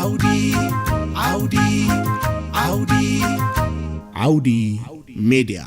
ዓውዲ ዓውዲ ዓውዲ ዓውዲ ሜድያ።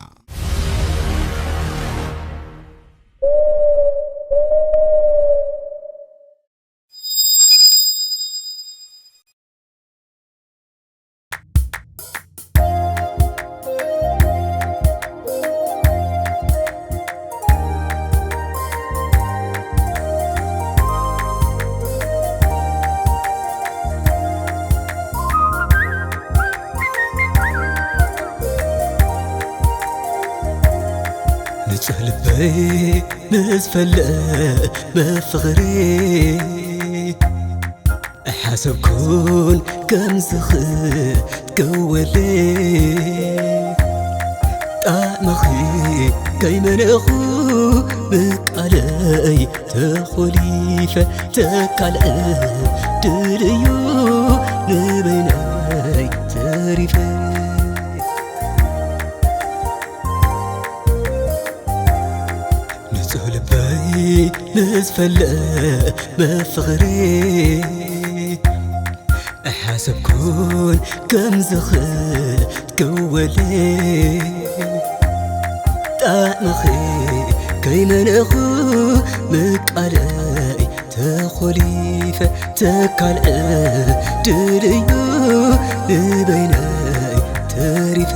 ንጹህ ልበይ ምስ ፈለመ ፍቕሪ ኣይሓሰብኩን ከም ዝኽትከወለይ ጣዕምኺ ከይመነኹ ብቃለይ ተኾሊፈ ተካልዐ ድልዩ ንበይነይ ተሪፈ ንጹህ ልበይ ምስ ፈለመ ፍቕሪ ኣይሓሰብኩን ከም ዝኽትከወለይ ጣዕምኺ ከይመነኹ ምቃለይ ተኾሊፈ ተካልዐ ድልዩ ንበይነይ ተሪፈ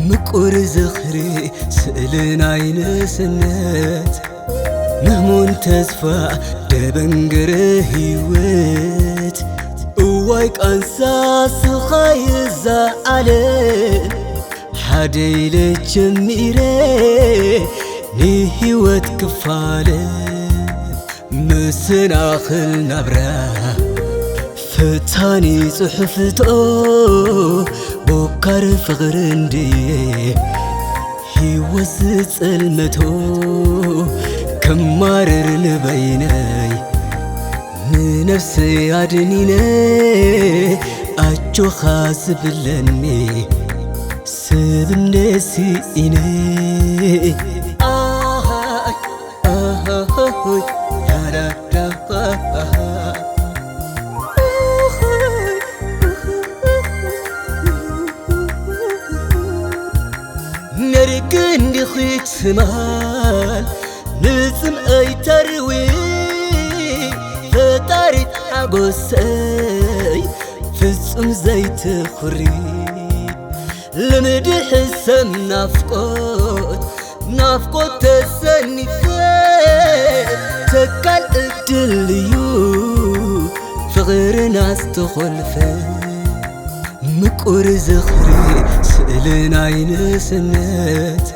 ምቁር ዝኽሪ ስእሊ ናይ ንእስነት ምህሙን ተስፋ ደበንገረ ህይወት እዋይ ቃንሳ ስኻይ እዛ ዓለም ሓደ ኢለ ጀሚረ ንህይወት ክፋለ መሰናኽል ናብራ ፈታኒ ጽሑፍቶ ቦካር ፍቕሪ እንድየ ህይወት ዝጸልመቶ ክማረር ንበይነይ ንነፍሰይ ኣድኒነ ኣጆኻ ዝብለኒ ሰብ እንደ ስኢነ ኣሃይ ኣሃይ ያዳዳ ነርክ እንዲኺ ትማል ንጽምኣይ ተርዊ ፈጣሪት ሓጎሰይ ፍጹም ዘይትኹሪ ልምዲ ሕሰም ናፍቆት ናፍቆት ተሰኒፈ ተካል እድል እዩ ፍቕርና ዝተኾልፈ ምቁር ዝኽሪ ስእሊ ናይ ንእስነት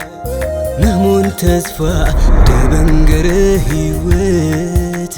ምህሙን ተስፋ ደበንገረ ህይወት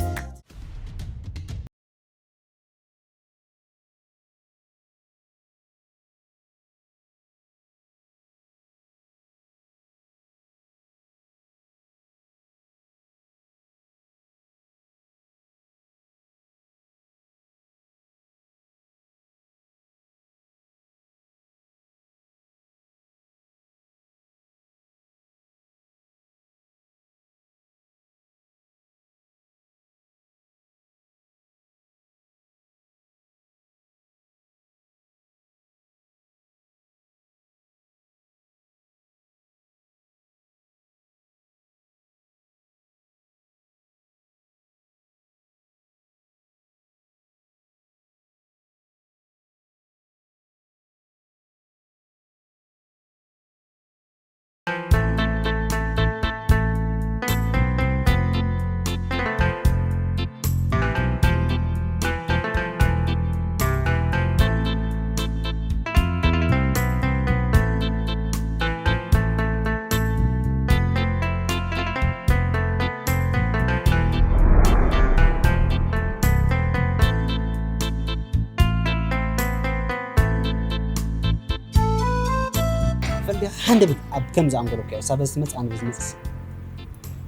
ፈልዲ ሓንደበት ኣብ ከም ዝኣንገለኩ እያ ሳበ ዝመጽእ ኣንበ ዝመጽእ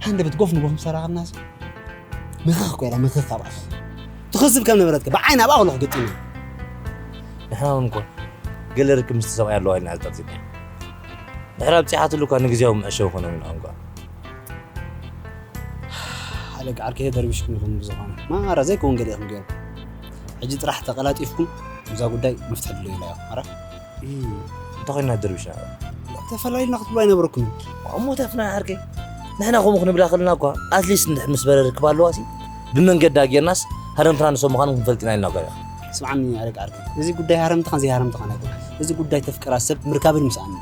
ሓንደበት ጎፍ ንጎፍ ምሰራኸብናስ ምኽኽ ኮይላ ምኽኽ ኣብኣስ ትኽዝብ ከም ነበረትከ ብዓይን ኣብኣ ከለኹ ገጢሙ ንሕና እውን እኮ ገለ ርክብ ምስቲ ሰብኣይ ኣለዋ ኢልና ዝጠርዚና ድሕሪ ኣብጺሓትሉ እኳ ንግዜያዊ መዕሸዊ ኮኖም ኢልኩም እኳ። ሓለቃ ዓርከይ ተደርቢሽኩም ኢኹም ብዝኾነ። ማራ ዘይከውን ገለ ኢኹም ገይርኩም። ሕጂ ጥራሕ ተቐላጢፍኩም እዛ ጉዳይ ምፍትሕ ድልዩ ኢላ ኢኹም። ኣረ? እ፣ እንታይ ኮይንና ተደርቢሽና? ተፈላሊና ክትብሉ ኣይነበረኩምን። እሞ ተፍና ዓርከይ። ንሕና ከምኡ ክንብላ ከለና እኳ፣ ኣትሊስት እንድሕር ምስ በረ ርክብ ኣለዋሲ፣ ብመንገዳ ጌርናስ ሃረምትና ንሰብ ምዃኑ ክንፈልጥ ኢና ኢልና እኳ ኢና። ስምዓኒ ሓለቃ ዓርከይ። እዚ ጉዳይ ሃረምትኻን ዘይሃረምትኻን ኣይኮነን። እዚ ጉዳይ ተፍቅራ ሰብ ምርካብን ምስኣንን።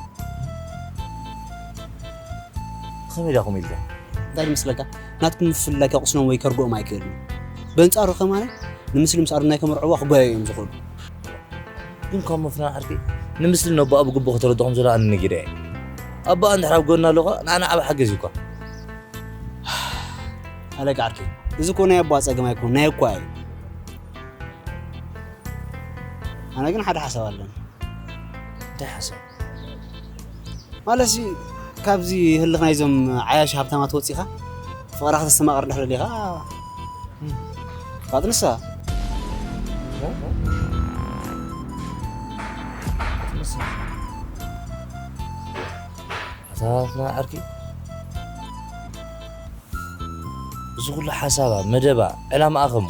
ከመይ ዳኹም ኢልካ? እንታይ ይመስለካ? ናትኩም ምፍልላይ ከቕስኖም ወይ ከርግኦም ኣይክእልን። በንጻሩ ከማነ፣ ንምስሊ ምስ ኣዶናይ ከመርዕዋ ክጓየዩ እዮም ዝኽእሉ። ግን ካብ መፍና ዓርኪ፣ ንምስሊ ነቦኣ ብግቡእ ከተረድኦም ዘሎ ኣነ ነጊረ እየ። ኣቦኣ እንድሕር ኣብ ጎንና ኣሎ ኸኣ፣ ንዓና ዓቢ ሓገዝ እዩ እኳ። ሓለቃ ዓርኪ፣ እዚ እኮ ናይ ኣቦኣ ጸገም ኣይኮን፣ ናይ ኣኳ እዩ። ኣነ ግን ሓደ ሓሳብ ኣለኒ። እንታይ ሓሳብ? ማለትሲ፣ ካብዚ ህልኽ ናይዞም ዓያሽ ሃብታማት ወጺኻ፣ ፍቕራ ከተስተማቕር እንድሕር ደሊኻ፣ ፋጥንሳ። ኣታ ፍና ዓርኪ፣ እዚ ኩሉ ሓሳባ፣ መደባ፣ ዕላማኣ ኸሙ?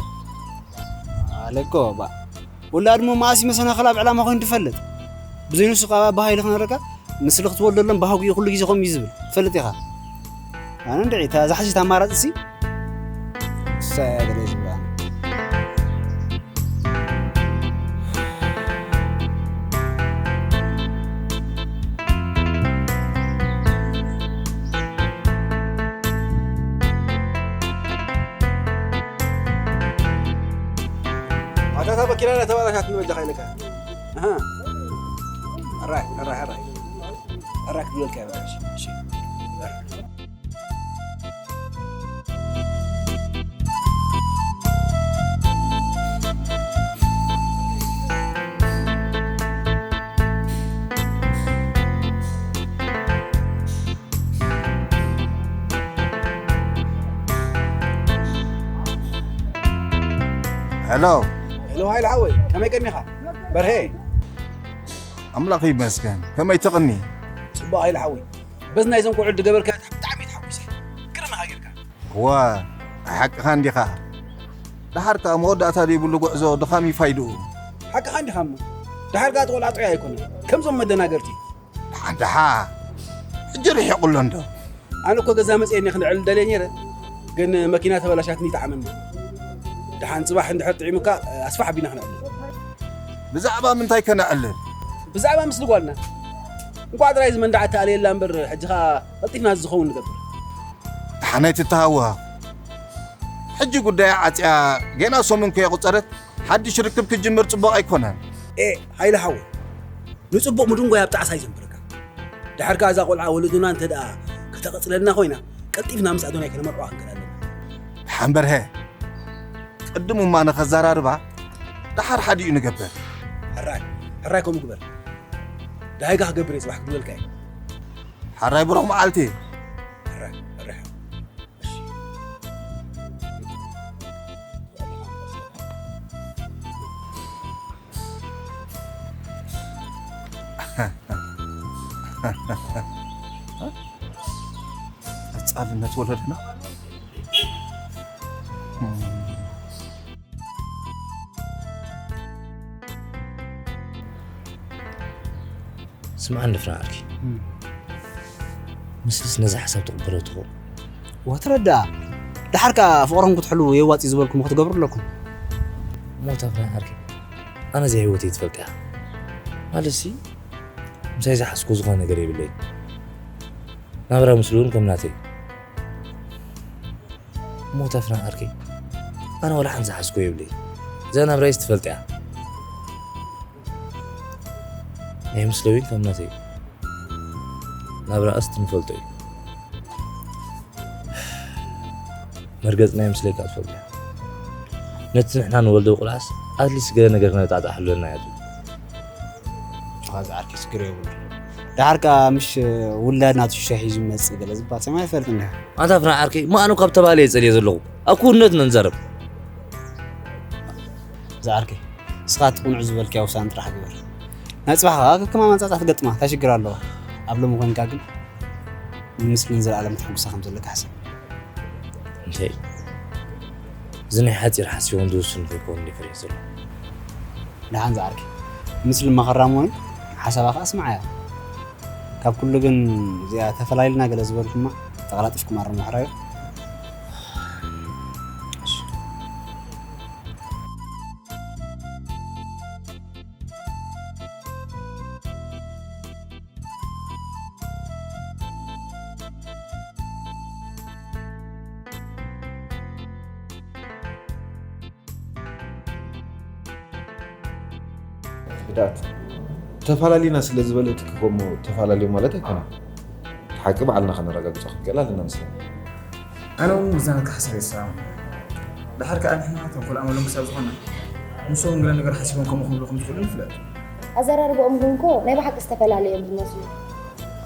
ኣለኮ፣ ባ። ውላድ እሞ መኣስ መሰናኽል ኣብ ዕላማ ኮይኑ ትፈልጥ? ብዘይ ንሱ ካብ ኣባኻ ኢሉ ክነረካ፣ ንስለ ክትወልደሎም ባህጉ እዩ ኩሉ ግዜ ከምኡ እዩ ዝብል። ትፈልጥ ኢኻ። ኣነ እንድዒ፣ እታ ዝሓሸት ኣማራጺ ሲ፣ እሳ እያ ገለ ዝብላ። ኣታ እታ መኪና ናይ ተባላሻት ንበጃ ከይነካ። ኣሃ። ኣራይ፣ ኣራይ፣ ኣራይ። ኣራይ ክብለልካ እየ፣ በቃ፣ እሺ፣ እሺ። ሄሎ። ሄሎ፣ ሃይለ ሓወይ፣ ከመይ ቀኒኻ? በርሄ። ኣምላኽ ይመስገን። ከመይ ትቕኒ? ጽቡቕ፣ ሃይለ ሓወይ። በዚ ናይዞም ቆልዑ ዝገበርካዮ ብጣዕሚ ተሓጒሰ። ግርም ኢኻ ጌርካ። እወ፣ ሓቅኻ እንዲኻ። ደሓር ከኣ መወዳእታ ዘይብሉ ጉዕዞ ድኻም እዩ ፋይድኡ። ሓቅኻ እንዲኻ እሞ። ደሓር ከኣ እቲ ቆልዓ ጥዑይ ኣይኮነን። ከምዞም መደናገርቲ። ደሓ፣ ደሓ። ሕጂ ርሒቑ ኣሎ እንዶ። ኣነ እኮ ገዛ መጽየ እየ ክነዕል ደልየ ነይረ። ግን መኪና ተበላሻትኒ ይጠዓመኒ። ደሓን ጽባሕ እንድሕር ጥዒሙካ፣ ኣስፋሕ ኣቢና ክነዕልል። ብዛዕባ ምንታይ ከነዕልል? ብዛዕባ ምስሊ ጓልና። እንቋዕ ጥራይ እዚ መንዳዕ እተኣልየላ እምበር፣ ሕጂ ኸኣ ቀልጢፍና ዝኸውን ንገብር። ደሓን ኣይትተሃወኽ። ሕጂ ጉዳያ ዓጽያ ገና ሰሙን ከየቑጸረት ሓድሽ ርክብ ክጅምር ጽቡቕ ኣይኮነን። ኤ፣ ሃይለ ሓወይ፣ ንጽቡቕ ምድንጓይ ኣብ ጣዕሳ እዩ ዘንብረካ። ደሓር ከኣ እዛ ቆልዓ ወለዱና እንተ ደኣ ከተቐጽለልና ኮይና፣ ቀልጢፍና ምስ ኣዶናይ ከነመርዖ ክንክእል ኣለና። ደሓን በርሀ፣ ቅድም እማ ንኸዘራርባ፣ ደሓር ሓዲኡ ንገብር። ሕራይ፣ ሕራይ ከምኡ ግበር። ደሃይካ ክገብር እየ ጽባሕ ክብለልካ እየ። ሕራይ ብሩኽ መዓልቲ። ሕራይ፣ ሕራይ። ቀጻልነት ወለድና። ስምዓ እንዶ ፍና ዓርኪ። እም። ምስልስ ነዛ ሓሳብ ትቕበሎ ትኾን? ወትረዳ። ደሓር ከኣ ፍቕርኹም ክትሕልዉ የዋጽእ ዝበልኩም ክትገብሩ ኣለኩም። እሞ እታ ፍና ዓርኪ፣ ኣነ እዚ ህይወተይ ትፈልጥ እያ። ማለትሲ፣ ምሳይ ዝሓዝኮ ዝኾነ ነገር የብለይን። ናብራ ምስሉ እውን ከም ናተይ። እሞ እታ ፍና ዓርከይ፣ ኣነ ዋላ ሓንቲ ዝሓዝኮ የብለይ። እዛ ናብራይስ ትፈልጥ እያ። ናይ ምስለዊን ከም ናተይ ናብራ እስቲ ንፈልጦ እዩ። መርገጽ ናይ ምስለይ ካብ ትፈልጦ እያ። ነቲ ንሕና ንወልዶ ቆልዓስ ኣትሊስት ገለ ነገር ክነጣጣሕ ኣለና እያ ትብል። ዋዛ ዓርከይ፣ ችግር የብሉ። ደሓር ከኣ ምሽ ውላድ ናቱ ሽሻይ ሒዙ ይመጽእ ገለ ዝበሃል ሰማይ ኣይፈልጥ እንዲኻ። ኣንታ ፍና ዓርከይ፣ እሞ ኣነ ካብ ተባለ እየ ጸልየ ዘለኹ። ኣብ ክውንነት ኢና ንዛረብ። እዛ ዓርከይ፣ ንስኻ እቲ ቅኑዕ ዝበልካዮ ውሳነ ጥራሕ ግበር። ናይ ጽባሕ ከኣ ከከም ኣመጻጽኣ ትገጥማ፣ እንታይ ሽግር ኣለዎ? ኣብ ሎሚ ኮንካ ግን ንምስሊ ንዘለኣለም ተሐጉሳ ከም ዘለካ ሕሰብ። እንታይ እዚ ናይ ሓፂር ሓሲቦም ዝውስን ከይኮን እንዲ ፍርሕ ዘሎ። ደሓን ዝዓርከይ፣ ምስሊ መኸራ ምዃኑ ሓሳባ ከዓ ስምዓያ። ካብ ኩሉ ግን እዚኣ ተፈላሊና ገለ ዝበልኩማ ተቐላጢፍኩም ኣርሙ ሕራዩ። ህድኣት ተፋላሊና ስለ ዝበለት እኮ እሞ ተፋላልዮም ማለት ኣይኮነን። ሓቂ ባዕልና ከነረጋግጾ ክንክእል ኣለና መስለኒ። ኣነ እውን ምዛናት ክሓስብ ይሰራም ድሓር ከዓ ንሕና ተንኮል ኣመሎም ክሳብ ዝኾነ ንሶም እውን ገለ ነገር ሓሲቦም ከምኡ ክብሉ ከም ዝኽእሉ ንፍለጥ። ኣዘራርባኦም ግን እኮ ናይ ብሓቂ ዝተፈላለዩ እዮም ዝመስሉ።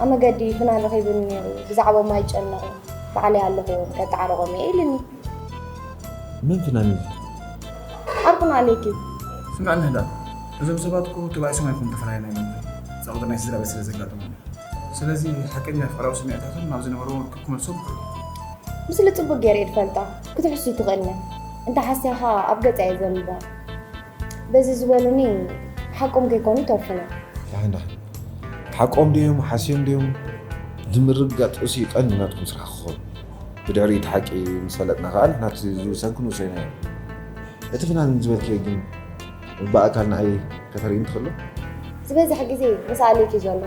ኣብ መገዲ ፍናን ረኺብኒ ነይሩ፣ ብዛዕባኦም ኣይጨነቑ፣ ባዕለይ ኣለኹ፣ ከጠዓርቖም እየ ኢሉኒ። መን ፍናን እዩ? ዓርኩና ኣሌክ እዩ። ስምዕ ንህዳ፣ እዞም ሰባት እኮ ተባኢሶም ኣይኮኑ ተፈላለና እዮም። ዛቕጥር ናይ ስድራ ቤት ስለ ዘጋጥሞም እዩ። ስለዚ ሓቀኛ ፍቕራዊ ስምዒታቶም ናብ ዝነበርዎ ክመልሶም ይኽእሉ። ምስሉ ጽቡቅ ገይረ እየ ዝፈልጣ። ክትሕሱ ትኽእልኒ። እንተ ሓስያኻ ኣብ ገጻ እየ ዘንብባ። በዚ ዝበሉኒ ሓቆም ከይኮኑ ይተርፉና። ዳሕን ዳሕን ሓቆም ድዮም ሓስዮም ድዮም ዝምርጋጥ እሱ ቀንዲ ናትኩም ስራሕ ክኸውን። ብድሕሪ እቲ ሓቂ ምስ ፈለጥና ከዓ ንሕና እቲ ዝውሰን ክንውሰዮ ኢና። እቲ ፍናን ዝበልክዮ ግን ብኣካል ንዓይ ከተርእይኒ ትኽእሉ? ዝበዝሕ ግዜ ምስ ኣሌክ እዩ ዘሎ።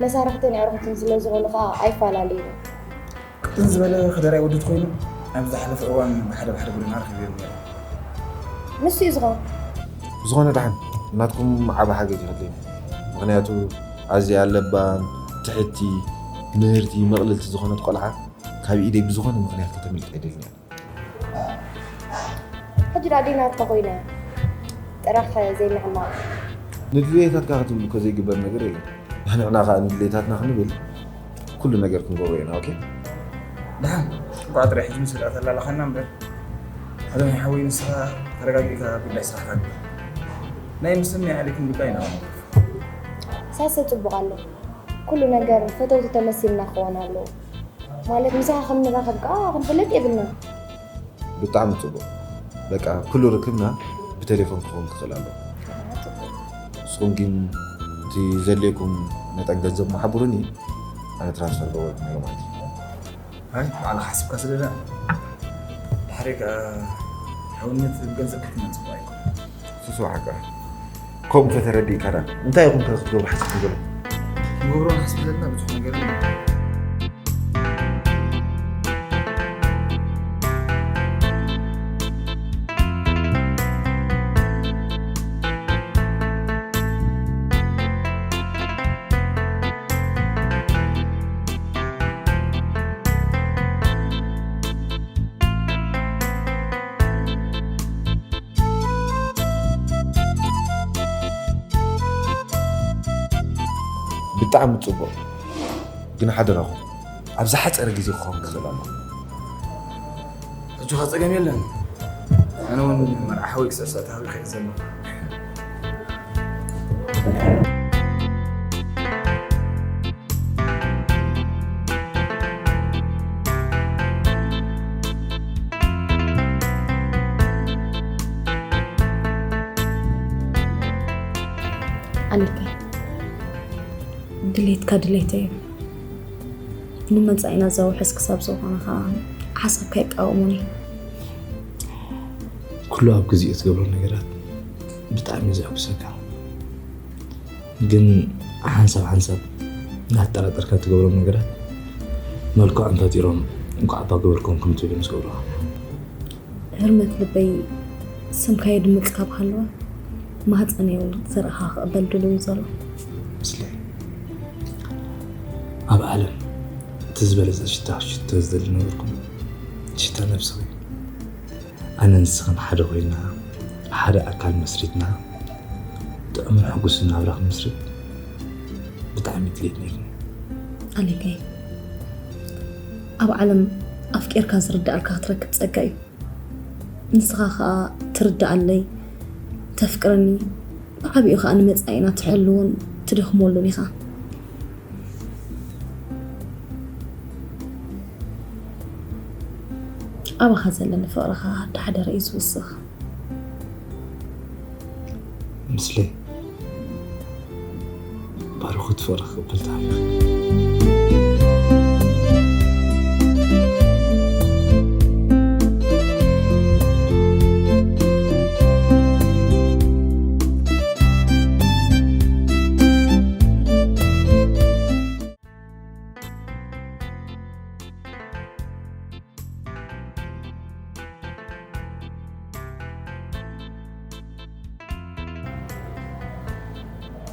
መሳርሕትን ኣዕሩኽትን ስለ ዝኾኑ ከዓ ኣይፈላለዩን። ቅጥን ዝበለ ክደራይ ወዲ ተኾይኑ ኣብ ዝሓለፈ እዋን ብሓደ ብሓደ ጎደና ረኺበዮም ነይረ። ንሱ እዩ ዝኾን። ዝኾነ ደሓን ናትኩም ዓቢ ሓገዝ ይኸድለኒ። ምኽንያቱ ኣዝያ ለባም፣ ትሕቲ፣ ምህርቲ፣ ምቕልልቲ ዝኾነት ቆልዓ ካብ ኢደይ ብዝኾነ ምኽንያት ከተምልጥ ኣይደልን እያ። ሕጂ ዳኣ ደይ ናትካ ኮይነ ጥራሕ ዘይምሕማቕ። ንድልየታትካ ክትብል እኮ ዘይግበር ነገር የለን። ንሕና ከዓ ንድልየታትና ክንብል ኩሉ ነገር ክንገብሮ ኢና። ኦኬ። ደሓን እኳ ጥራይ ሕጂ ምስ ርኣ ተላላኻና እምበር። ኣዶናይ ሓወይ ንስኻ ተረጋጊእካ ጉዳይ ስራሕካ ግበር። ናይ ምስልን ናይ ኣሌክን ጉዳይ ኢና። ሳሰ ጽቡቕ ኣሎ። ኩሉ ነገር ፈተውቲ ተመሲልና ክኾን ኣለዎ። ማለት ምሳኻ ከም ንራኸብ ከዓ ክንፈልጥ የብልና። ብጣዕሚ ጽቡቕ። በቃ ኩሉ ርክብና ብቴሌፎን ክኸውን ክኽእል ኣለዎ። ንስኹም ግን እቲ ዘድልየኩም መጠን ገንዘብ መሓብሩኒ ኣነ ትራንስፈር ገበርኩም ነይሩ ማለት እዩ። ኣይ ባዕልኻ ሓሲብካ ስለ ድሓር ከዓ ሕውነት ገንዘብ ክትመን ጽቡቕ ኣይኮነ። ስሱ ሓቃ ከምኡ ከተረዲእካ ዳ እንታይ ኢኹም ከ ክትገብሩ ሓሲብኩም ዘሎ? ንገብሮ ንሓስብ ዘለና ብዙሕ ነገር እዩ። ብጣዕሚ ጽቡቕ፣ ግን ሓደራኹም ኣብ ዝሓጸረ ግዜ ክኸውን ክኽእል ኣለዎ። ሕጂ ኸ ጸገም የለን። ኣነ እውን መርዓ ሓወይ ክሰሰ ተሃዊ ከየ ዘሎ። ኣሌከይ፣ ድሌትካ ድሌተይ እዩ። ንመጻኢና ዘውሕስ ክሳብ ዝኾነ ከዓ ሓሳብካ ይቃወሙኒ። ኩሉ ኣብ ግዜኡ ትገብሮ ነገራት ብጣዕሚ እዩ ዘሕጉሰካ። ግን ሓንሳብ ሓንሳብ እናተጠራጠርካ ትገብሮም ነገራት መልክዖም ፈጢሮም እንኳዕ እባ ገበርኩም ከም ትብል እዮም ዝገብሩኻ። ህርመት ልበይ ስምካ የድምጽ ካብ ሃለወ ማህፀነይ እውን ዘርእኻ ክቕበል ድልው እዩ ዘሎ። ምስለይ ኣብ ዓለም እቲ ዝበለጸ ሽታ ሽቶ ዝደሊ ነበርኩም። ሽታ ነብስኺ ኣነ ንስኽን ሓደ ኮይና ሓደ ኣካል መስሪትና ጥዑምን ሕጉስን ናብራ ክንምስርት ብጣዕሚ ድሌት ነይሩኒ። ኣሌከይ ኣብ ዓለም ኣፍቂርካ ዝርዳእልካ ክትረክብ ጸጋ እዩ። ንስኻ ኸኣ ትርዳኣለይ፣ ተፍቅረኒ፣ ብዓቢኡ ኸኣ ንመጻኢና ትሕልውን ትደኽመሉን ኢኻ። ኣባኻ ዘለኒ ፍቕሪ ኸኣ ሓደ ሓደ ርኢዩ ዝውስኽ። ምስለይ ባርኹት ፍቕሪ ክቕበል ተሃቢኺ።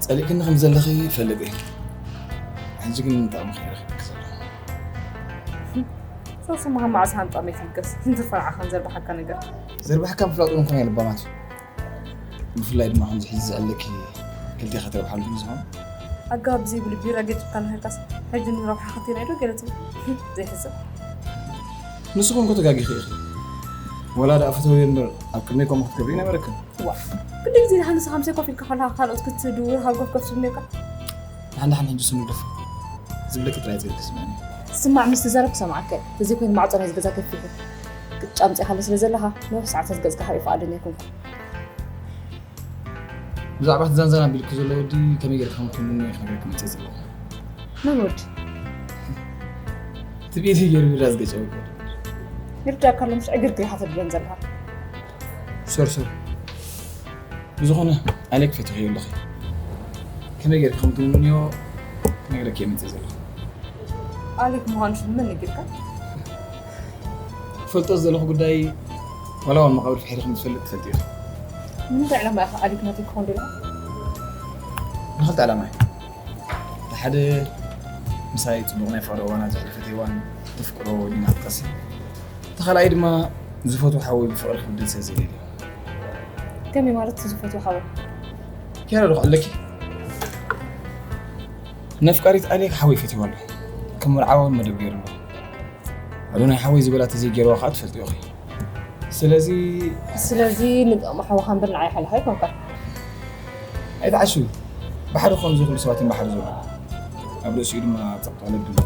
ጸሊእክኒ ከም ዘለኺ ይፈልጥ እየ። ሕጂ ግን ጥቕሚ ከይረኺብኪ ዘለኹ። ሰስምኻ መዓስ ሃንጣመይ ትልገስ? እንትፈርዓኻን ዘርባሓካ ነገር። ዘርባሕካ ምፍላጡ እንኳን እየ ልባማት እዩ። ብፍላይ ድማ ከምዚ ሕጂ ዘለኪ ክልቴኻ ትረብሓሉ ምስ ዝኾነ። ኣገባብ ዘይብሉ ቢራ ገጭካ ንሃርካስ ሕጂ ንረብሓ ክትርኣይ ዶ ገለ ትብል? ዘይሕሰብ። ንስኹም እኮ ተጋጊኺ ኢኺ። ወላ ደኣ ፍትዊ እምበር ኣብ ቅድመይ ከምኡ ክትገብሪ ኣይነበረክን። ዋ፣ ክንደይ ግዜ ደሓን ንስኻ ምሳይ ኮፍ ኢልካ ከለኻ ካልኦት ክትድውር ሃጎፍ ኮፍ ትብለካ? ደሓን ደሓን ሕጂ ስኑ ግደፍ። ዝብለኪ ጥራይ ዘይትስምዕኒ። ስማዕ፣ ምስ ተዛረብኩ ሰማዓካ። ተዘይኮይኑ ማዕጾ ናይዚ ገዛ ከፊቱ። ቅጫ ኣምጺእካለይ ስለ ዘለኻ፣ ነዊሕ ሰዓታት ገጽካ ክርኢ ፍቓደኛ ኣይኮንኩን። ብዛዕባ እቲ ዛንዛን ኣቢልኪ ዘሎ ወዲ ከመይ ጌርካ ከም ትምንዮ ክነግረኪ መጽየ ዘለኹ። መን ወዲ? እቲ ብኢደይ ገይሩ ቢራ ዝገጨወ እኮ። ይርዳእካ ኣሎ፣ ምሽ ዕግርግር ኢኻ ተብለን ዘለኻ። ሶሪ፣ ሶሪ። ብዝኾነ፣ ኣሌክ ፈቲኽዮ ኣለኺ። ከመይ ጌርኪ ከም ትምንዮ ክነግረኪ እየ መጽየ ዘለኹ። ኣሌክ ምዃኑ ሽም መን ነጊርካ? ክፈልጦ ዝደለኹ ጉዳይ ዋላ እውን መቓብር ፍሒርኺ ምስ ትፈልጥ ትፈልጢ ኢኺ። ንምንታይ ዕላማ ኢኻ ኣሌክ ናተይ ክኸውን ደሊኻ? ንኽልተ ዕላማ እዩ። እቲ ሓደ ምሳይ ጽቡቕ ናይ ፍቕሪ እዋና ዘሕለፈት ሄዋን ተፍቅሮ ወዲና ትቐሲ። እቲ ካልኣይ ድማ ዝፈትዎ ሓወይ ብፍቕሪ ክብድል ስለ ዘይደሊ። ከመይ ማለት ዝፈትዎ ሓወይ? ኪያራ ዶ ኣለኪ? ነፍቃሪት ኣሌክ ሓወይ ፈትይዋ ኣሎ። ከም መርዓዊ እውን መደብ ገይሩ ኣሎ። ኣዶናይ ሓወይ ዝበላ ተዘይገይርዋ ከዓ ትፈልጥዮ ኢኺ። ስለዚ ስለዚ ንጥቕሚ ሓውኻ እምበር ንዓይ ሓለኻ ኣይኮንካን። ኣይትዓሽዊ። ብሓደ ክኾኑ ዘይኽእሉ ሰባት እዮም ብሓደ ዘለዉ። ኣብ ርእሲኡ ድማ ጸቕጢ ወለዲ ኣሎ።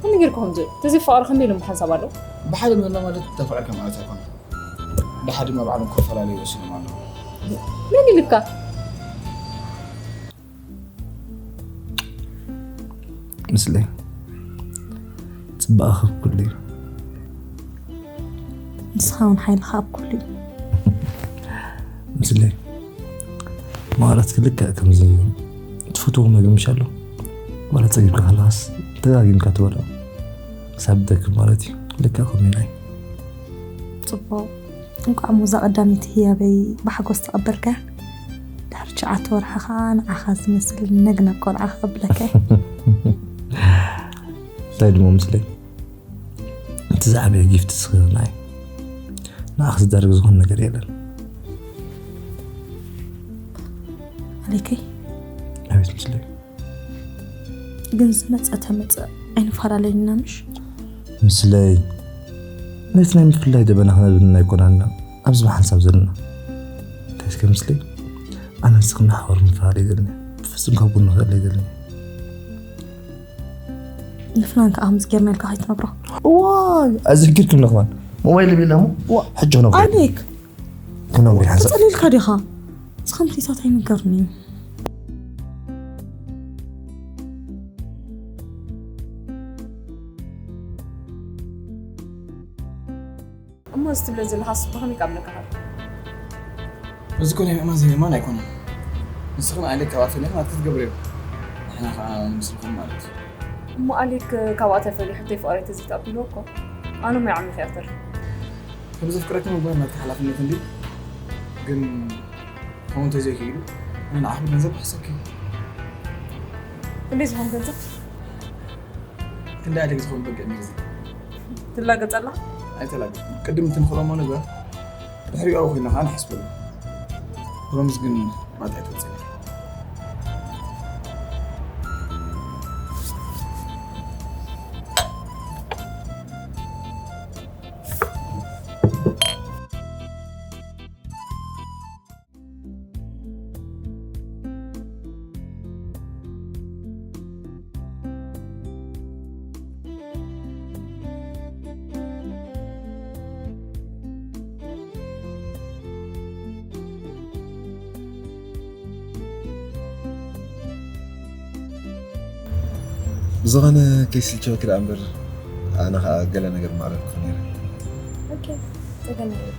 ከመይ ጌርካ ከምዚ? ተዘይፋቐሩ ከመይ ኢሎም ብሓንሳብ ኣለዉ? ብሓደ ምህላው ማለት ተፋቒርካ ማለት ኣይኮነን። ደሓ ድማ ባዕሎም ክፈላለዩ ወሲኖም ኣለዉ። መን ኢልካ? ምስለይ ጽባቐኺ ኣብ ኩሉ እዩ። ንስኻ እውን ሓይልኻ ኣብ ኩሉ እዩ። ምስለይ ማውራትኪ ልክዕ ከምዚ ትፈትዎ ምግቢ ምሽ ኣሎ። ዋላ ጸጊብካ ከለኻስ ደጋጊምካ ትበልዖ። ክሳብ ትደክም ማለት እዩ። ልክዕ ከምኡ ናይ ጽቡቕ። እንቋዕ እሞ እዛ ቀዳመይቲ ህያበይ ብሓጎስ ተቐበልካያ። ድሕሪ ትሽዓተ ወርሒ ኸኣ ንዓኻ ዝመስል ነግናግ ቆልዓ ክቕብለካ እየ። እንታይ ድሞ ምስለይ? እቲ ዝዓበየ ጊፍት ንስኺ ኢኺ ንዓይ። ንዓኺ ዝዳረግ ዝኾነ ነገር የለን። ኣሌከይ። ኣቤት ምስለይ። ግን ዝመጸ ተመጸ ኣይንፈላለየን ኢና ምሽ? ምስለይ። ነቲ ናይ ምፍላይ ደበና ክነብንና ኣይኮናን ኢና ኣብዚ ብሓንሳብ ዘለና። እንታይ እስከ ምስለይ? ኣነ ንስኺ ንሓዋሩ ምፍላል ኣይደልን እየ። ብፍጹም ካብ ጎንኺ ክእለ ኣይደልን እየ። ምፍናን ከኣ ከምዚ ጌርና ኢልካ ከይትነግሮ። ዋይ፣ ኣዘኪርክኒ ከማን። ሞባይል ለቢላ እሞ፣ ዋ፣ ሕጂ ክነግሮ። ኣሌክ፣ ክነግሮ ይሓንሳብ። ተጸሊልካ ዲኻ? እዚ ከምዚታት ኣይንገርኒ። እሞ እዚ ትብሎ ዘለኻስ ብኸመይ ክኣምነካ እኽእል? እዚ እኮ ናይ ምእማን ዘይምእማን ኣይኮነን። ንስኺ ንኣሌክ ካብኣ ፈሊኺ ናትኪ ትገብርዮ። ንሕና ኸኣ ምስልኹም ማለት እዩ። እሞ ኣሌክ ካብኣ ተፈልዩ ሕቶይ ፍቕረይ ተዘይተቐቢልዎ እኮ ኣነ እሞ ይዓሚኺ እያ ክተርፍ። ከም ዘፍቅረኪ ምግባር ናትኪ ሓላፍነት እንድዩ። ግን ከምኡ እንተዘይክኢሉ ኣነ ንዓኺ ብገንዘብ ክሕሰኪ። ክንደይ ዝኸውን ገንዘብ? ክንደይ ኣሌክ ዝኸውን በጊዕ መርዚ? ትላገጽ ኣላ? ኣይተላገጽኩን። ቅድም እቲ ንኽእሎሞ ንግበር። ድሕሪኡ ኣብኡ ኮይና ኸዓ ንሓስበሉ። ሮምስ ግን ባታ ኣይትወጽእን ኢኺ። ዝኾነ ከይስልቸወኪ ደኣ እምበር፣ ኣነ ኸኣ ገለ ነገር ማዕረርኩኺ ነይረ። ኦኬ፣ ጸገም የለን።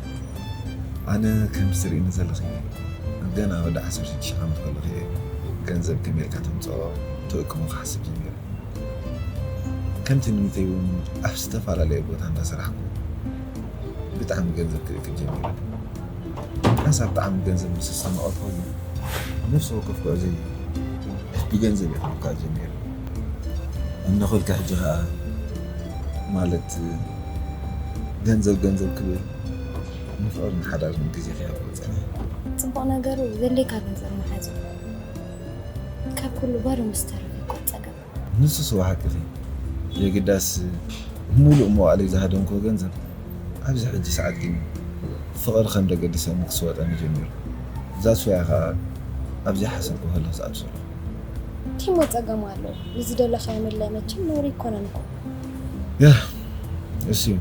ኣነ ከም ትርእይኒ ዘለኺ፣ ገና ወዲ ዓሰርተ ሽዱሽተ ዓመት ከለኹ እየ ገንዘብ ከመይ ኢልካ ተምጽኦ ትእክቦ ክሓስብ ጀሚረ። ከምቲ ንሚተይ እውን ኣብ ዝተፈላለየ ቦታ እንዳሰራሕኩ ብጣዕሚ ገንዘብ ክእክብ ጀሚረ። ሓንሳብ ብጣዕሚ ገንዘብ ምስ ኣስተማቐርኩ ግን ነፍሲ ወከፍ ጉዕዞይ ብገንዘብ እየ ክልካዕ ጀሚረ። እናኸልካ ሕጂ ኸዓ ማለት ገንዘብ ገንዘብ ክብል ንፍቕርን ሓዳርን ግዜ ከይሃብኩ ጸኒሐ። ጽቡቕ ነገሩ ዘድልየካ ገንዘብ ምሓዝ እዩ። ካብ ኩሉ ባዶ ምስ ተረፈ እኮ ጸገም። ንሱስ እወ ሓቅኺ። የግዳስ ምሉእ መዋእለይ ዝሃደምክዎ ገንዘብ ኣብዚ ሕጂ ሰዓት ግን ፍቕሪ ከም ዘገድሰኒ ክስወጠኒ ጀሚሩ። That's why እየ ኸዓ ኣብ ዘይሓሰብክዎ ህልኽ ዝኣቱ ዘለኹ። ቲሞ ጸገም ኣለዎ። ንዝደለኻዮ ምድላይ መቸም ነውሪ ኣይኮነን እኮ። ያ፣ እሱ እዩ።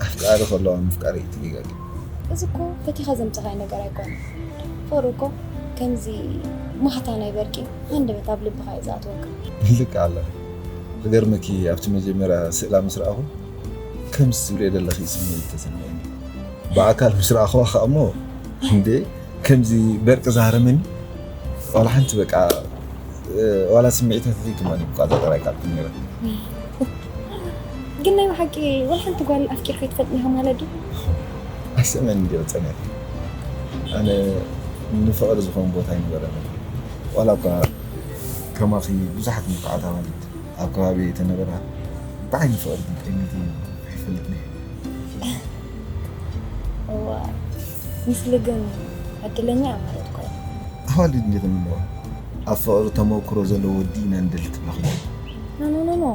ኣፍቃሪ ከለዋ ምፍቃር እዩ ተደጋጊሙ። እዚ እኮ ፈቲኻ ዘምጻኻዮ ነገር ኣይኮነን። ፍቕሪ እኮ ከምዚ ማህታ ናይ በርቂ ሃንደበት ኣብ ልብኻ እዩ ዝኣትወካ። ልክዕ ኣለኺ። ክገርመኪ ኣብቲ መጀመርያ ስእላ ምስ ረኣኹ ከምዚ ትብልዮ ዘለኺ ስምዒት ተሰሚዑኒ። ብኣካል ምስ ረኣኹዋ ከኣ እሞ እንዴ ከምዚ በርቂ ዝሃረመኒ ዋላ ሓንቲ በቃ ዋላ ስምዒታት ዘይትማኒ ብቃ ዘጠራይ ካልኩ ነይረ። ግን ናይ ብሓቂ ዋላ ሓንቲ ጓል ኣፍቂርካ ኣይትፈልጥን ኢኻ ማለት ድዩ? ኣይሰምዕን እንዲዮ ጸኒሐ። ኣነ ንፍቕሪ ዝኾን ቦታ ኣይነበረን። ዋላ እኳ ከማኺ ብዙሓት ምኩዓት ኣዋልድ ኣብ ከባቢ ተነበራ ብዓይኒ ፍቕሪ ግን ጠሚተ ኣይፈልጥን እየ። እዋ፣ ምስሊ ግን ዕድለኛ እያ ማለት እኮ እያ። ኣዋልድ እንዲኽን ኣለዋ ኣብ ፍቕሪ ተመክሮ ዘለዎ ወዲ ኢና ንደሊ ትብላ ኾይኑ። ኖ ኖ ኖ ኖ፣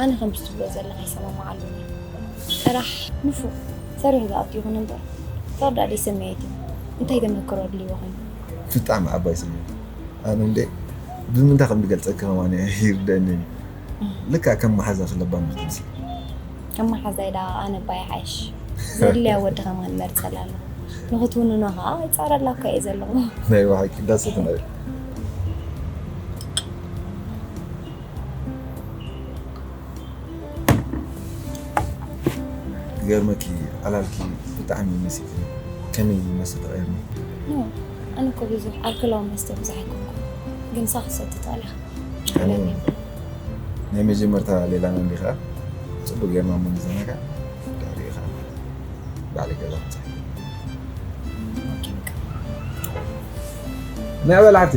ኣነ ከምዚ ትብሎ ዘለኻ ይሰማማዓሉን እየ። ጥራሕ ንፉዕ ሰሪሑ ዝኣቱ ይኹን እምበር ፍቕሪ ደኣ ደይሰመየት እዩ። እንታይ ተመክሮ ኣድልይዎ ኮይኑ? ብጣዕሚ ዓባይ ስምዒት። ኣነ እንዴ ብምንታይ ከም ዝገልጸኪ ከማን ይርደኣኒ። ልክዕ ከም መሓዛኺ ለባም ኢኺ ትመስሊ። ከም መሓዛይ ደኣ ኣነ እባ ይሓይሽ። ዘድልያ ወዲ ከማን እመርጸላ ኣለኹ። ንኽትውንኖ ኸኣ ይጻረላ እኳ እየ ዘለኹ። ናይ ብሓቂ ዳስ ትነብሪ። ክገርመኪ ዕላልኪ ብጣዕሚ መሲጥኒ። ከመይ መስተ ተቐይርኒ? ኖ፣ ኣነ እኮ ብዙሕ ኣልኮላዊ መስተ ብዙሕ ኣይኮንኩን፣ ግን ንሳ ክትሰቲ ትኽእል ኢኻ። ኣነ ናይ መጀመርታ ሌላና እንዲኻ ጽቡቅ ጌርና እሞ ንዘናጋዕ፣ ድሕሪኡ ኸኣ ባዕለይ ገዛ ክብጻሕ። ኦኬ፣ በቃ። ናይ በላዕቲ።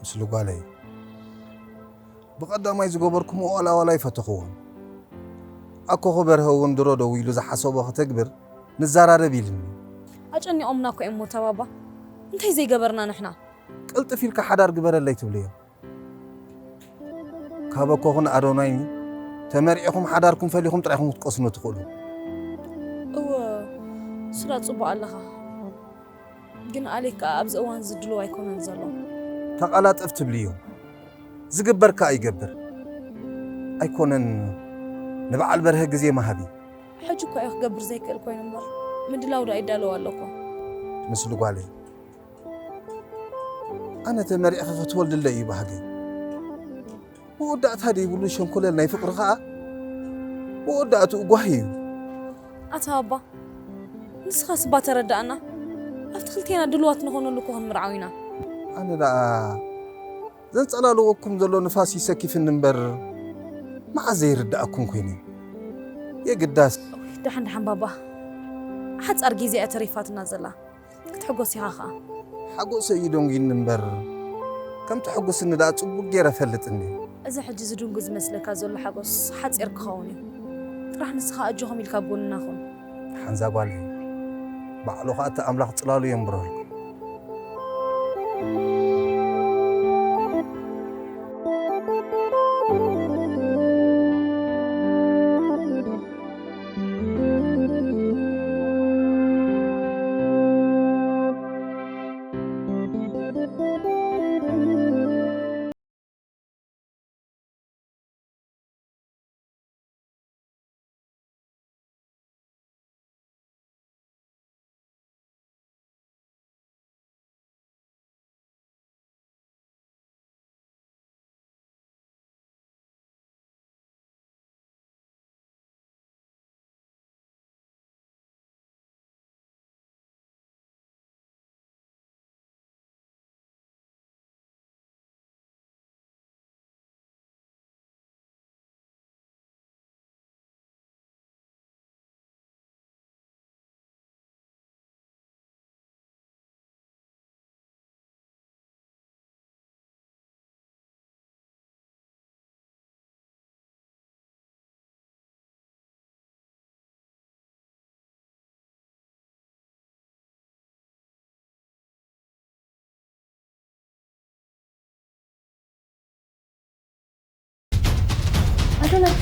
ምስ ልጓለይ ብቐዳማይ ዝገበርኩምዎ ዋላ ዋላ ኣይፈተኽዎን። ኣኮኹ በርሀ እውን ድሮ ደዊሉ ዝሓሰቦ ከተግብር ንዘራረብ ኢልኒ። ኣጨኒቖምና እኮ እዮም ሞታ ባባ። እንታይ ዘይገበርና ንሕና? ቅልጥፍ ኢልካ ሓዳር ግበረለይ ትብልዮ። ካብ ኣኮኹን ኣዶናይን ተመርዒኹም ሓዳርኩም ፈሊኹም ጥራይኹም ክትቀስኑ ትኽእሉ። እወ፣ ስራ ጽቡቕ ኣለኻ። ግን ኣሌክ ከኣ ኣብዚ እዋን እዚ ድሉው ኣይኮነን ዘሎ። ተቐላጠፍ ትብልዮ። ዝግበር ከኣ ይገብር። ኣይኮነን ንበዓል በርሀ ግዜ ምሃብ እዩ። ሕጂ እኳ እየ ክገብር ዘይክእል ኮይኑ እምበር ምድላው ደኣ ይዳለው ኣሎ እኮ። ምስ ልጓለይ ኣነ ተመሪዕኺ ክትወልድለይ እዩ ባህገይ። መወዳእታ ዘይብሉ ሸንኮለል ናይ ፍቕሪ ኸኣ መወዳእትኡ ጓሂ እዩ። ኣታ ኣባ፣ ንስኻስ እባ ተረዳእና። ኣብቲ ክልቴና ድልዋት ንኾነሉ እኮ ክንምርዓው ኢና። ኣነ ደኣ ዘንጸላልወኩም ዘሎ ንፋስ ይሰኪፍኒ እምበር፣ መዓዝ ዘይርድኣኩም ኮይነ? የግዳስ። ደሓን ደሓን ባባ፣ ሓጻር ግዜ እያ ተሪፋትና ዘላ። ክትሕጎስ ኢኻ ኸኣ። ሓጎሰ እዩ ደንጉይኒ እምበር፣ ከም ተሐጉስኒ ደኣ ጽቡቕ ገይረ እፈልጥኒ። እዚ ሕጂ ዝድንጉ ዝመስለካ ዘሎ ሓጎስ ሓጺር ክኸውን እዩ። ጥራሕ ንስኻ ኣጆኹም ኢልካ ኣብ ጎንና ኩን። ሓንዛ ጓለይ፣ ባዕሉ ኸኣ እቲ ኣምላኽ ጽላሉ የንብረልኩም። ኣዶናይ!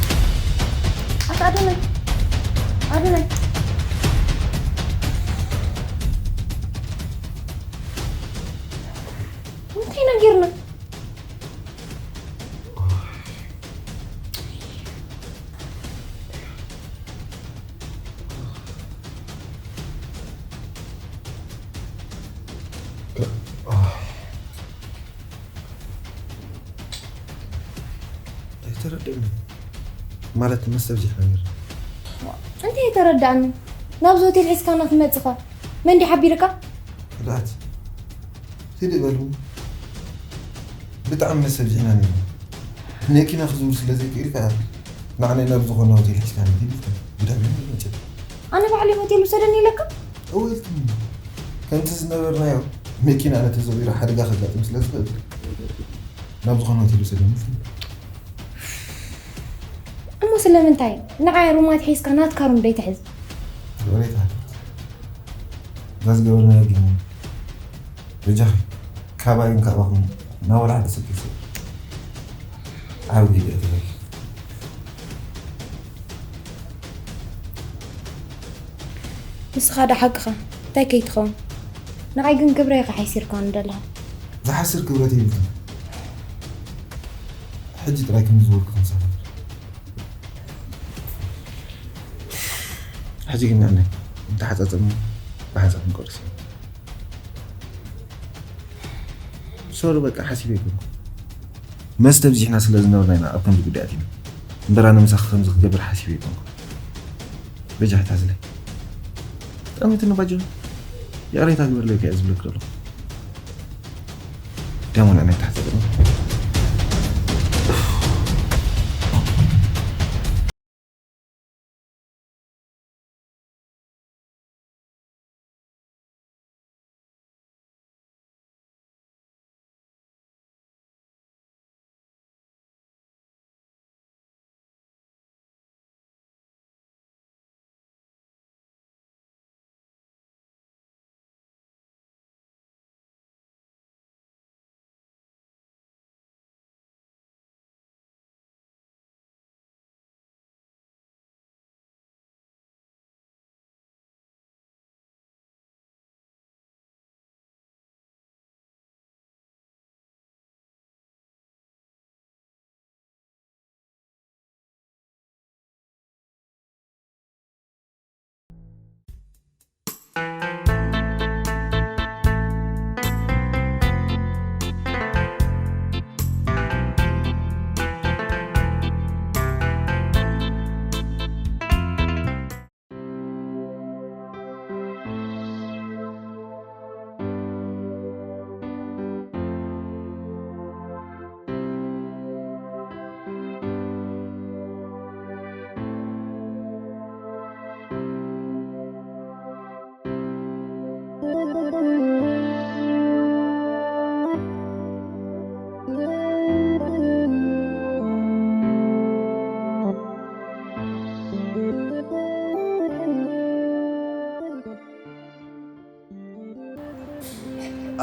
ኣታ ኣዶናይ! ኣዶናይ! እንታይ ኢና ጌርና? ኣይተረድእኒ። ማለት መስተብዚሕና ነይርና። እንታይ ኣይተረዳእኒ? ናብዚ ሆቴል ሒዝካና ትመጽኻ? መን ድዩ ሓቢርካ? ርድኣት፣ ህድእ በሉ። ብጣዕሚ መስተብዚሕና ነይርና። መኪና ክዝውር ስለ ዘይክእል ከኣ ንዓና ናብ ዝኾነ ሆቴል ሒዝካና ትብል። ብድሕሪኡ መጸ። ኣነ ባዕለይ ሆቴል ውሰደኒ ኢለካ? እወ ኢልክኒ። ከምቲ ዝነበርናዮ መኪና ነተዘዊራ ሓደጋ ከጋጥም ስለ ዝኽእል ናብ ዝኾነ ሆቴል ውሰደኒ ኢልክኒ። እሞ ስለምንታይ ንዓይ ሩማት ሒዝካ ናትካ ሩም ደይትሕዝ? ወሬታ እዛ ዝገበርናዮ ጌም በጃኺ ካባይን ካባኹም ናብ ወላዕቲ ስልኪ ስቕ። ዓቢ ግዜ እያ ተበል። ንስኻ ዶ ሓቅኻ እንታይ ከይትኸውን? ንዓይ ግን ክብረይ ኢኻ ሓሲርካኒ ዘለኻ። ዝሓስር ክብረት የብልክን። ሕጂ ጥራይ ከም ዝዝውር ክኽንሳፈር። ሕጂ ግን ንዕነ እንተሓጻጸምና ብሓንሳብ ክንቆርስ ኢና። ሶሪ በቃ ሓሲበ ኣይኮንኩ። መስተ ብዚሕና ስለ ዝነበርና ኢና ኣብ ከምዚ ጉዳይ ኣቲና። እምበር ኣነ ምሳኺ ከምዚ ክገብር ሓሲበ ኣይኮንኩ። በጃ ኣይትሓዝለይ። ጠሚትኒ ባጆ። ይቕሬታ ግበርለይ እኮ እየ ዝብለኪ ዘለኹ። ደሞ ንዕነ ኣይትሓዝለይ።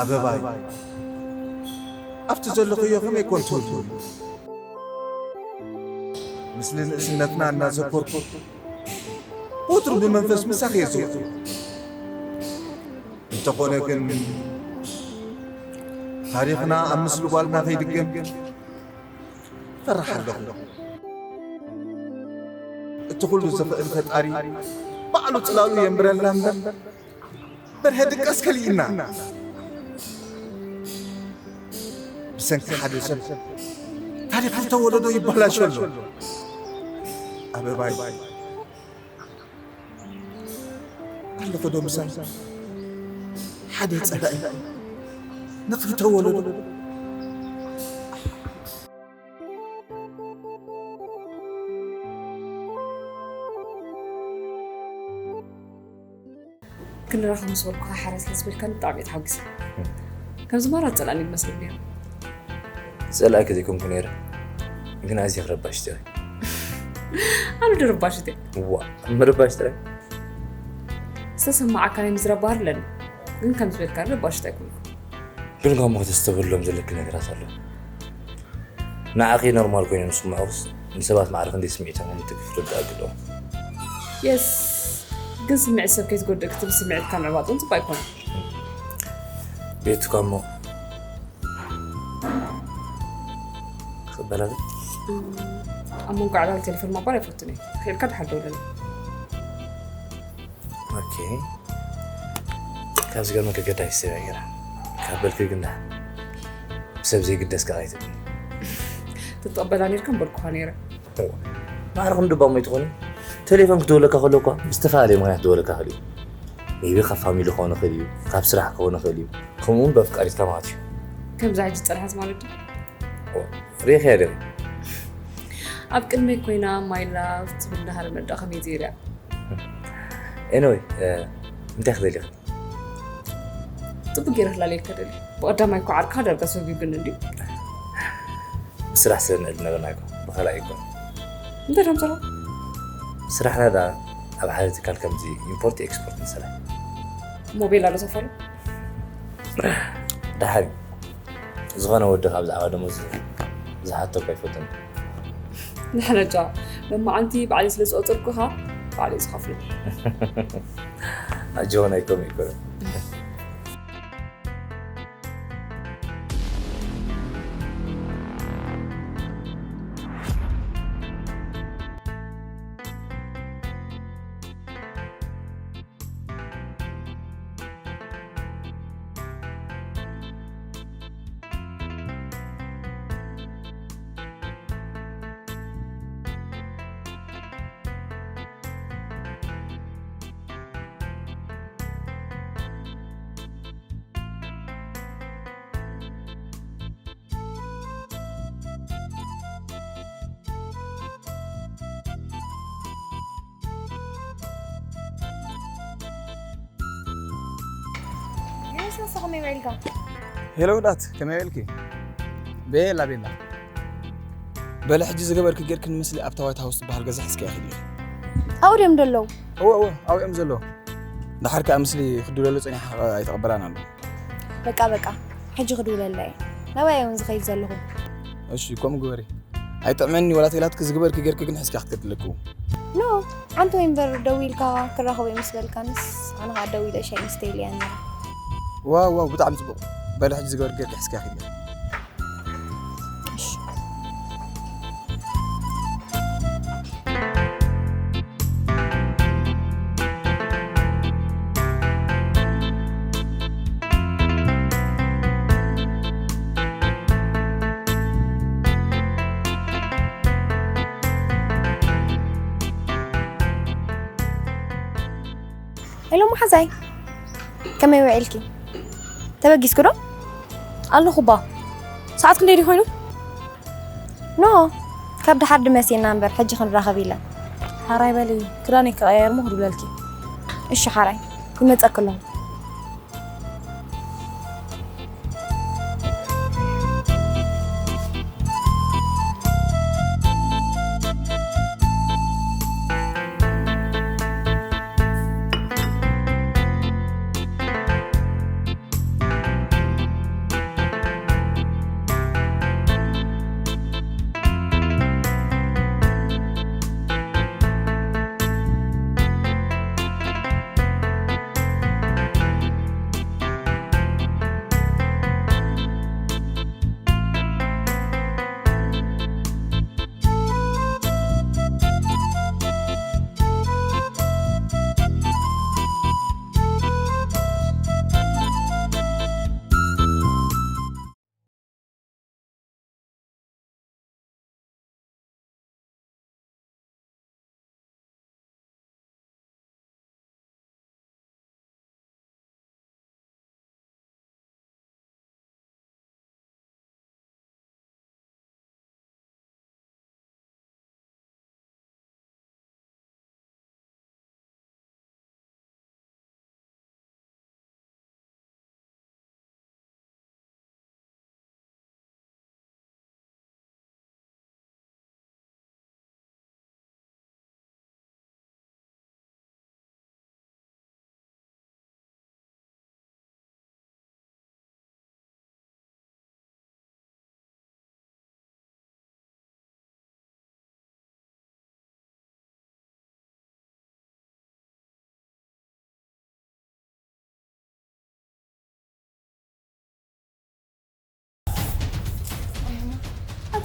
ኣበባይ፣ ኣብቲ ዘለኽዮ ከመይ ኮን ትህሉ? ምስሊ ንእስነትና እናዘከርኩ ወትሩ ብመንፈስ ምሳኺ እየ ዝውዕል። እንተኾነ ግን ታሪኽና ኣብ ምስሊ ጓልና ከይድገም ፈራሕ ኣለኹ። እቲ ኩሉ ዝኽእል ፈጣሪ ባዕሉ ጽላሉ የንብረልና እምበር በርሀ ድቃስ ከሊእና። ብሰንኪ ሓደ ሰብ ታሪኽ ዝተወለዶ ይበላሾ ኣሎ። ኣበባይ ኣለኹ ዶ ምሳይ ሓደ ጸላኢ ንኽልተ ወለዶ። ክንራኸብ ምስ በልኩኻ ሓራ ስለ ዝበልካኒ ብጣዕሚ እየ ተሓጒሰ። ከምዚ ማራ ጸላእኒ ይመስለኒ ነይሩ። ጸላእኪ ዘይኮንኩ ነይረ፣ ግን ኣዝየ ረባሽቲ ኢኺ። ኣነ ዶ ረባሽት እየ? ዋ ምርባሽ ጥራይ። ዝተሰማዓካ ናይ ምዝራብ ባህሪ ኣለኒ፣ ግን ከም ዝበልካ ረባሽት ኣይኮንኩ። ግን ከምኡ ከተስተብህሎም ዘለኪ ነገራት ኣሎ። ንዓኺ ኖርማል ኮይኖም ዝስምዑኽስ ንሰባት ማዕረ ክንደይ ስምዒቶም ከም እትክፍት ርዳእ ግድኦም። የስ፣ ግን ስምዒት ሰብ ከይትጎድእ ክትብል ስምዒትካ ምዕባጥ እውን ፅቡቅ ኣይኮነን። ቤትካ እሞ ክበላለ ኣብ መንጎ ዕላል ቴሌፎን ምቕባል ኣይፈቱን እየ። ክኢልካ ድሓር ደውለኒ። ኦኬ። ካብ ዝገርመካ ገዳይ ሰብ እያ ገይራ ካብ በልኪ ግን ደሓን ብሰብ ዘይግደስ ከዓ ኣይትብልኒ። ትትቐበላ ነርካ ምበልኩኻ ነይረ። ማዕረ ክንዲ ባሞ ኣይትኾኒ። ቴሌፎን ክደውለካ ከሎ እኳ ብዝተፈላለየ ምክንያት ክደውለካ ክእል እዩ። ሜቢ ካብ ፋሚሊ ክኾን ይኽእል እዩ፣ ካብ ስራሕ ክኾን ይኽእል እዩ። ከምኡ እውን በፍቃሪትካ ማለት እዩ። ከምዛ ሕጂ ዝፀንሐት ማለት ድዩ? ሪኢኽያ ዲኺ? ኣብ ቅድመይ ኮይና ማይ ላቭ ትብል እንዳሃረመት ደኣ ከመይ ዘይሪኣ? ኤኒወይ እንታይ ክትደልዪ? ፅቡቅ ገይረ ክላለየልካ ደልየ። ብቀዳማይ እኮ ዓርካ ዳርጋ ሰጉግኒ እንድዩ። ብስራሕ ስለ ንዕድ ነበርና እኮ ብኸላእ ኣይኮን። እንታይ ደም ስራሕ? ስራሕና ደኣ ኣብ ሓደ ትካል ከምዚ ኢምፖርት ኤክስፖርት ንሰርሕ። ሞቤል ኣሎ ሰፈሩ? ደሓን እዩ። ዝኾነ ወዲ ካብ ብዛዕባ ደሞዝ ዝሓተኩ ኣይፈቱን። ንሕነጃ መማዓንቲ ባዕለይ ስለ ዝቆፀርኩኻ ባዕለይ ዝኸፍሎ። ኣጆ ናይ ከምኡ ኣይኮነን። ዮናስ ንስኻ ከመይ ውዒልካ? ሄሎ ዳት ከመይ ውዒልኪ? ቤላ ቤላ በለ ሕጂ ዝገበርኪ ጌርኪ ንምስሊ ኣብታ ዋይት ሃውስ ዝበሃል ገዛ ሒዝክያ ኺዲ። ኣብኡ ድዮም ደለዉ? እወ እወ ኣብኡ እዮም ዘለዉ። ደሓር ከኣ ምስሊ ክድውለሉ ጸኒሓ ኣይተቐበላን ኣሎ። በቃ በቃ ሕጂ ክድውለላ እየ። ናባይ እውን ዝኸይድ ዘለኹ። እሺ ከምኡ ግበሪ። ኣይጥዕመኒ ወላ ተይላትኪ ዝግበርኪ ጌርኪ ግን ሒዝካ ክትከድለኪ። ኖ ሓንቲ ወይ እምበር ደዊልካ ክራኸቦ ምስ በልካንስ ኣነ ከዓ ደዊለ ሻይ ምስተይ ኢለያ ነይረ። ዋው ዋው ብጣዕሚ ጽቡቕ። በለ ሕጂ ዝገበርኪ ጌርኪ ሒዝካ ኺዲ። ሄሎ መሓዛይ ከመይ ውዒልኪ? ተበጊስኪ ዶ? ኣለኹ ባ። ሰዓት ክንደይ ድዩ ኮይኑ? ኖ ካብ ደሓር ድመሲና እምበር ሕጂ ክንራኸብ ኢለን። ሓራይ በሊ ክዳነይ ክቐያየር እሞ ክድውለልኪ። እሺ ሓራይ ይመፀኪ ኣለኹ።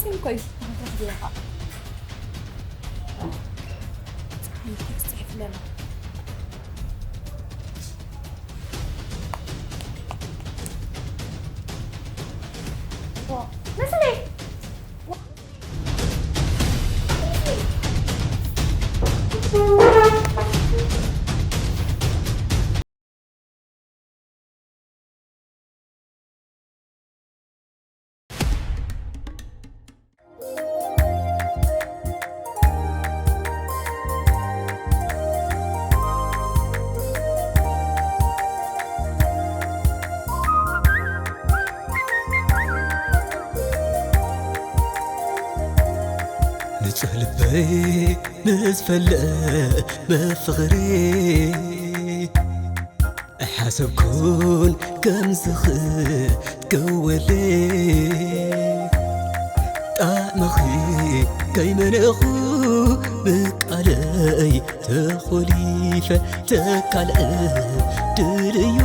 ስም ኮይኑ ክትረኽብ ኢኻ። እንታይ ክጽሕፍለና? ዋ፣ መስለይ። ንጹህ ልበይ ምስ ፈለአ ብፍቕሪ ኣይሓሰብኩን ከም ዝኽእል ክትከወለይ። ጣዕምኺ ከይመነኹ ብቃለይ ተኾሊፈ ተካልዐ ድልዩ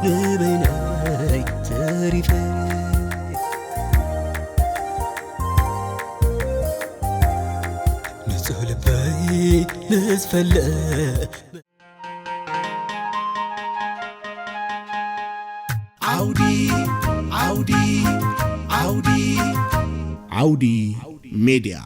ንበይነይ ተሪፈ። ንጹህ ልበይ ምስ ፈለአ ዓውዲ ዓውዲ ዓውዲ ዓውዲ ሜድያ